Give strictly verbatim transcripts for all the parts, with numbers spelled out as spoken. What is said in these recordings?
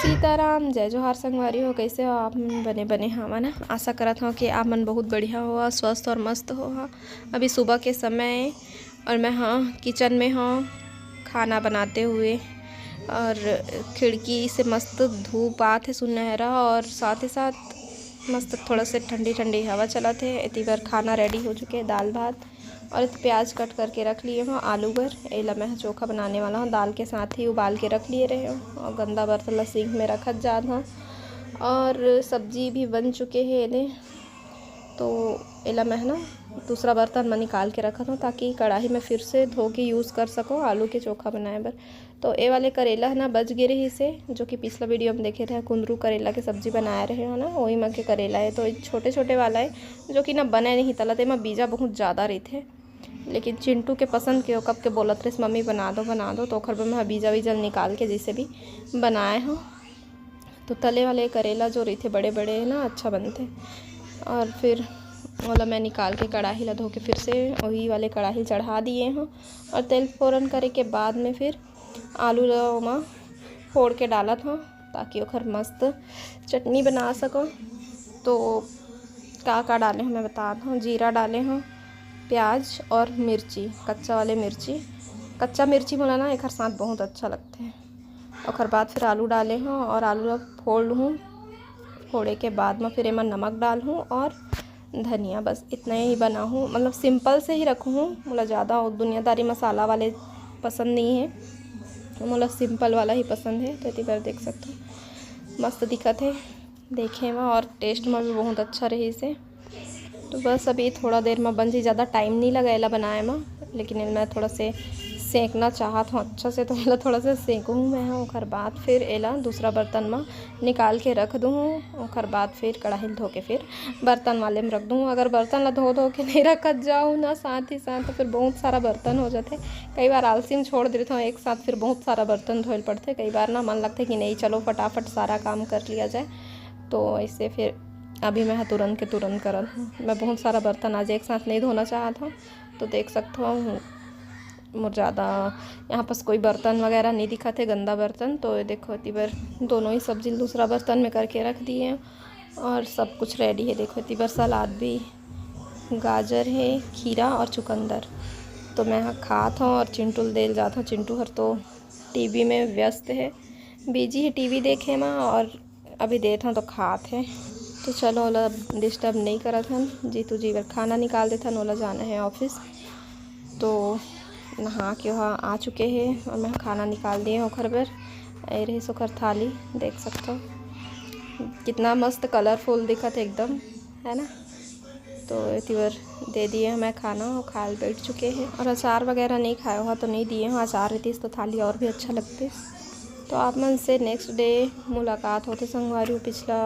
सीताराम, जय जोहार संगवारी हो, कैसे हो आप मन? बने बने हवा ना। आशा करत हव कि आप मन बहुत बढ़िया हो, स्वस्थ और मस्त हो। अभी सुबह के समय है और मैं हाँ किचन में हूँ खाना बनाते हुए, और खिड़की से मस्त धूप आत है सुनहरा, और साथ ही साथ मस्त थोड़ा से ठंडी ठंडी हवा चलत है। एती बर खाना रेडी हो चुके है, दाल भात, और एती प्याज कट करके रख लिए हूँ आलू बर। एला मैं चोखा बनाने वाला हूँ, दाल के साथ ही उबाल के रख लिए रहे हूँ, और गंदा बर्तन ला सिंक में रखत जात हूँ। और सब्जी भी बन चुके है एदे, तो एला मैं ना दूसरा बर्तन में निकाल के रखत हूँ, ताकि कढ़ाई में फिर से धो के यूज़ कर सको आलू के चोखा बनाए बर। तो ए वाले करेला है ना बच गे रहिस हे, जो कि पिछला वीडियो में देखे रहे, कुंदरू करेला के सब्जी बनाए रहे हो ना, वही में के करेला है। तो छोटे छोटे वाला है, जो कि ना बने नहीं तला, तेमा बीजा बहुत ज़्यादा रहिथे। लेकिन चिंटू के पसंद के, ओ कब के बोलत रहिस, "मम्मी बना दो, बना दो", तो ओखर बर मैं बीजा वीजा निकाल के जैसे भी बनाए हूँ। तो तले वाले करेला जो रहिथे बड़े बड़े है ना, अच्छा बनथे। और फिर ओला मैं निकाल के कढ़ाई ला धो के फिर से वही वाले कढ़ाई चढ़ा दिए हूँ, और तेल फोरन करे के बाद में फिर आलू ला ओमा फोड़ के डालत हूँ, ताकि ओखर मस्त चटनी बना सको। तो का का डाले हूँ मैं बतात हूँ। जीरा डाले हूँ, प्याज और मिर्ची, कच्चा वाले मिर्ची। कच्चा मिर्ची मोला ना एखर साथ बहुत अच्छा लगथे। ओखर बाद फिर आलू डाले हूँ और आलू ला फोड़ लूँ। फोड़े के बाद में फिर एमा नमक डाल हूँ और धनिया, बस इतना ही बना हूँ। मतलब सिंपल से ही रखूँ, मोला ज़्यादा दुनियादारी मसाला वाले पसंद नहीं है, मोला सिंपल वाला ही पसंद है। तो एती बर देख सकते हो, मस्त दिखत है देखे में, और टेस्ट में भी बहुत अच्छा रहिस हे। तो बस अभी थोड़ा देर में बन जी, ज़्यादा टाइम नहीं लगा एला बनाए में, लेकिन एला मैं थोड़ा से सेंकना चाहत हूँ अच्छा से, तो एला थोड़ा से सेंकूँ मैं ह। ओकर बाद फिर एला दूसरा बर्तन में निकाल के रख दूँ। ओकर बाद फिर कढ़ाई ल धो के फिर बर्तन वाले में रख दूँ। अगर बर्तन ला धो धो के नहीं रखत जाओ ना साथ ही साथ, तो फिर बहुत सारा बर्तन हो जाथे। कई बार आलसी में छोड़ देथों एक साथ, फिर बहुत सारा बर्तन धोए ल पड़थे। कई बार ना मन लगथे कि नहीं, चलो फटाफट सारा काम कर लिया जाए। तो ऐसे फिर अभी मैं ह तुरंत के तुरंत करत हूँ। मैं बहुत सारा बर्तन आज एक साथ नहीं धोना चाहत हूँ, तो देख सकत हो मोर ज़्यादा यहाँ पास कोई बर्तन वगैरह नहीं दिखत है, गंदा बर्तन। तो ये देखो, एती बर दोनों ही सब्जी दूसरा बर्तन में करके रख दिए हैं और सब कुछ रेडी है। देखो, एती बर सलाद भी, गाजर है, खीरा और चुकंदर। तो मैं ह खात हूँ और चिंटू ल देल जात हूँ। चिंटू हर तो टीवी में व्यस्त है, बिजी है टीवी देखे में, और अभी देत हन तो खात हे। तो चलो, ओला डिस्टर्ब नहीं करत हन, जीतू जी बर खाना निकाल देथन, ओला जाना है ऑफिस। तो नहा के ओहा आ चुके हे और मैं खाना निकाल दिए ओखर बर। ए रहिस ओखर थाली, देख सकथो कितना मस्त कलरफुल दिखत हे एकदम, है ना। तो एती बर दे दिए हमें खाना, वो खाए ल बैठ चुके हैं। और अचार वगैरह नहीं खाए हुआ तो नहीं दिए हैं, अचार रहतीस तो थाली और भी अच्छा लगतीस। तो आप मन से नेक्स्ट डे मुलाकात होथे संगवारी हो। पिछला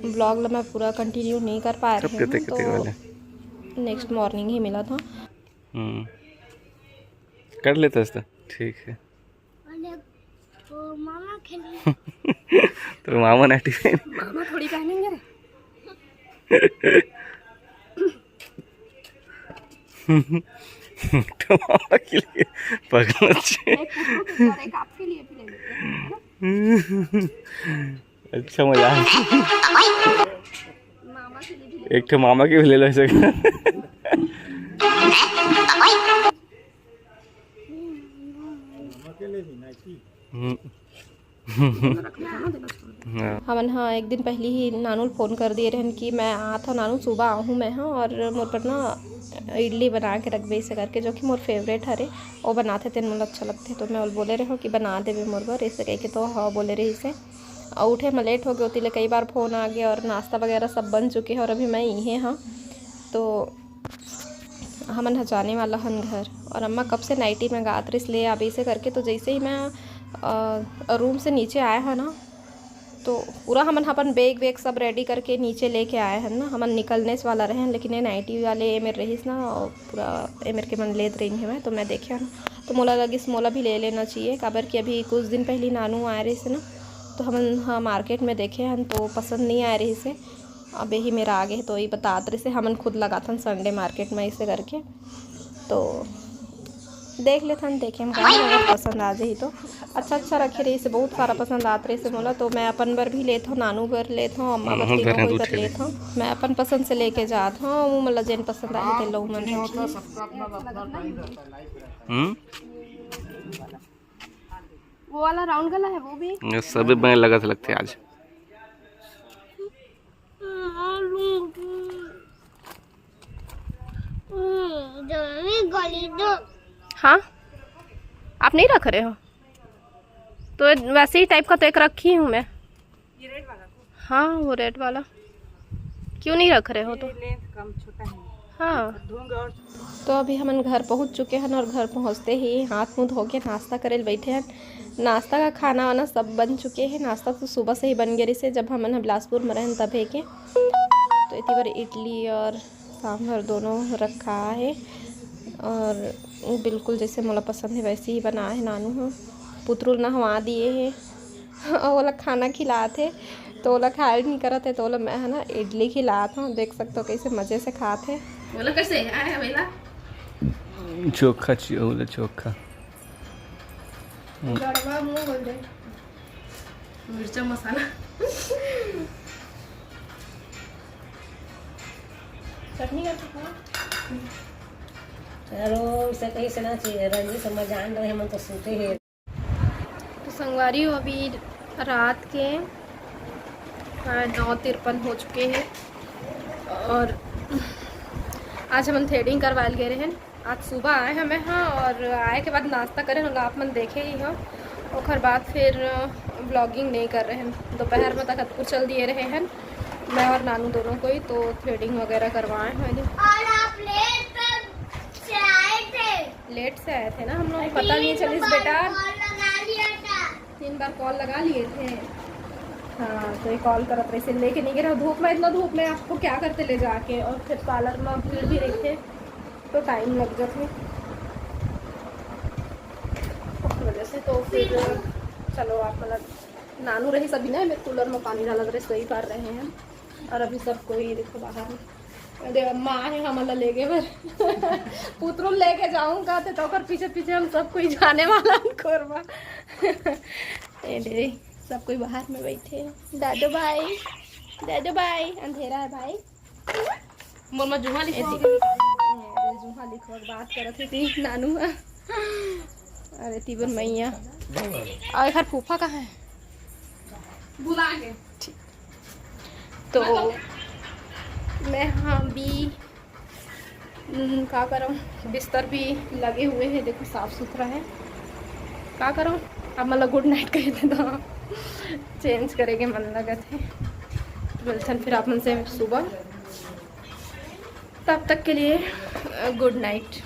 ब्लॉग ला मैं पूरा कंटिन्यू नहीं कर पाए रहे हूँ, तो नेक्स्ट मॉर्निंग ही मिला था। हम्म, कर लेता हस तो ठीक है। और एक तो मामा खेले। तो मामा नाटी पहन। मामा थोड़ी पहनेंगे रे। तो मामा के लिए पगला छे। एक कुकुर के लिए और एक आपके लिए भी ले लेते हैं, है ना? अच्छा मजा। मामा के लिए भी ले एक ठो मामा के भी ले लो ऐसे। हम्म। हाँ। हमन ह एक दिन पहली ही नानू ल फोन कर दिए रहन कि मैं आत हूँ नानू, सुबह आहूँ मैं ह, और मोर बर ना इडली बना के रखबे, ऐसे करके, जो कि मोर फेवरेट हरे, वो बनाथे तेन मोला अच्छा लगथे। तो मैं ओला बोले रहे हूँ कि बना देबे मोर बर, ऐसे कह के तो हाँ बोले रहिस हे। और उठे में लेट हो गए, ओती ले कई बार फोन आ गया और नाश्ता वगैरह सब बन चुके हैं और अभी मैं इहे हाँ। तो हमन ह जाने वाला हन घर, और अम्मा कब से नाइटी में गात रहिस, ले आबे ऐसे करके। तो जैसे ही मैं अ, रूम से नीचे आए हन ना, तो पूरा हमन अपन बैग वैग सब रेडी करके नीचे लेके आए हन ना। हमन निकलने से वाला रहन, लेकिन ये नाइटी वाले ए मेर रहिस ना, और पूरा ए मेर के मन लेत रही हवय। तो मैं देखे हन, तो मोला लगिस मोला भी ले लेना चाहिए, काबर कि अभी कुछ दिन पहली नानू आए रहिस ना, तो हमन ह मार्केट में देखे हन तो पसंद नहीं आए रहिस हे। अब यही मेरा आगे है, तो ये बतात रहिस हे, हमन खुद लगाथन संडे मार्केट में ऐसे करके। तो देख लेथन, देखे म गाइस, अगर पसंद आ जाही तो। अच्छा अच्छा रखे रहिस हे, बहुत सारा पसंद आत रहिस हे मोला, तो मैं अपन बर भी लेत हूँ, नानू बर लेत हूँ, अम्मा बर, तीनों कोई बर लेत हूँ। मैं अपन पसंद से लेके जात हूँ, वो मोला जेन पसंद आही ते लऊ मन। हम्म। वो वाला राउंड गला है, वो भी। ये सभी बने लगत लगथे आज। हाँ, आप नहीं रख रहे हो तो वैसे ही टाइप का तो एक रखी हूँ मैं। हाँ, वो रेड वाला क्यों नहीं रख रहे हो तो? हाँ। तो अभी हमन घर पहुँच चुके हन और घर पहुँचते ही हाथ मुँह धो के नाश्ता करे ल बैठे हन। नाश्ता का खाना वाना सब बन चुके हे। नाश्ता तो सुबह से ही बन गे रहिस हे, जब हमन ह बिलासपुर में रहन तभे के। तो एती बर इडली और सांभर दोनों रखा है और बिल्कुल जैसे मोला पसंद है वैसे ही बनाए है नानू ह। पुतरू ल नहवा दिए है और ओला खाना खिलात है, तो ओला खाए नहीं करत है, तो ओला मैं है ना इडली खिलात हूँ। देख सकते हो कैसे मजे से खात है। बोला कैसे आया है बेला? चोखा चाहिए, बोले चोखा। गड़वा मुंह बोल दे। मिर्चा मसाला। चटनी का चोखा। चलो, इसे कहीं से ना चाहिए, रंजी समझ जान रहे, हम तो सूते हैं। तो संगवारी हो, अभी रात के, हाँ, नौ तिरपन हो चुके हैं और आज हमन थ्रेडिंग करवाए ल गे रहेन। आज सुबह आए हमें, हाँ, और आए के बाद नाश्ता करेन, ओला आप मन देखे ही हो। ओकर बाद फिर व्लॉगिंग नहीं कर रहे हैं, दोपहर में तक अतपुर चल दिए रहे हैं मैं और नानू दोनों को ही, तो थ्रेडिंग वगैरह करवाए हैं। और आप लेट से आए थे। लेट से आए थे ना हम लोग, पता नहीं चलिस बेटा। कॉल लगा लिया था। तीन बार कॉल लगा लिए थे। हाँ, तो ये कॉल करत रहे, इसे लेके नहीं गिरा धूप में, इतना धूप में आपको क्या करते ले जाके, और फिर पार्लर में भीड़ भी रही थे, तो टाइम लग जाते उस वजह से। तो फिर चलो, आप मतलब नानू रही सभी ना, मैं कूलर में पानी डालत रहे, सोई पार रहे हैं। और अभी सब कोई देखो बाहर में। अरे अम्मा आहे हमन ला लेगे बर। पुतरू लेके जाऊंगा ते तो ओकर पीछे पीछे हम सब कोई जाने वाला हन कोरबा। ए दे, सब कोई बाहर में बैठे हैं। दादू भाई, दादू भाई, अंधेरा है भाई। मोर मा जुहा ए लिखो। दे, ए दे, जुहा लिखो, बात करत हे ती नानू। अरे तीवन मैया। और एकर फूफा कहाँ है? बुला के। ठीक। तो मैं, हाँ, भी, हम्म, का करूँ, बिस्तर भी लगे हुए हैं, देखो, साफ सुथरा है। का करूँ, अब मतलब गुड नाइट कहे थे तो चेंज करेंगे, मन लगत है। तो मिलथन फिर आप मन से सुबह, तब तक के लिए, अ, गुड नाइट।